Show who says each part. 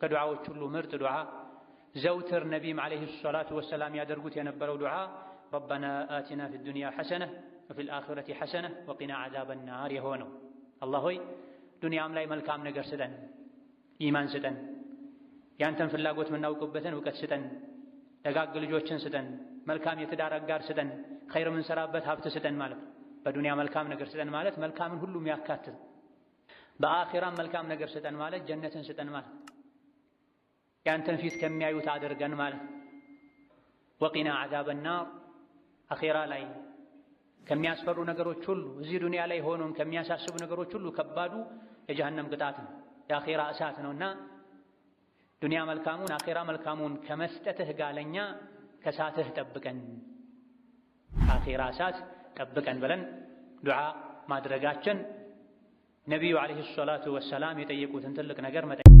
Speaker 1: ከዱዓዎች ሁሉ ምርጥ ዱዓ ዘውትር ነቢም عليه الصلاة والسلام ያደርጉት የነበረው ዱዓ ربنا آتنا في الدنيا حسنة وفي الآخرة حسنة وقنا عذاب النار የሆነው። አላህ ሆይ ዱንያም ላይ መልካም ነገር ስጠን፣ ኢማን ስጠን፣ ያንተን ፍላጎት የምናውቅበትን እውቀት ስጠን፣ ደጋግ ልጆችን ስጠን፣ መልካም የትዳር አጋር ስጠን፣ ኸይር የምንሰራበት ሀብት ስጠን ማለት ነው። በዱንያ መልካም ነገር ስጠን ማለት መልካምን ሁሉ የሚያካትት፣ በአኺራም መልካም ነገር ስጠን ማለት ጀነትን ስጠን ማለት፣ ያንተን ፊት ከሚያዩት አድርገን ማለት። وقنا عذاب النار አኺራ ላይ ከሚያስፈሩ ነገሮች ሁሉ፣ እዚህ ዱንያ ላይ ሆኖም ከሚያሳስቡ ነገሮች ሁሉ ከባዱ የጀሀነም ቅጣት ነው፣ የአኺራ እሳት ነውና ዱንያ መልካሙን አኺራ መልካሙን ከመስጠትህ ጋር ለኛ ከእሳትህ ጠብቀን፣ ከአኺራ እሳት ጠብቀን ብለን ዱዓ ማድረጋችን ነቢዩ ዓለይሂ ሰላቱ ወሰላም የጠየቁትን ትልቅ ነገር መጠየቅ።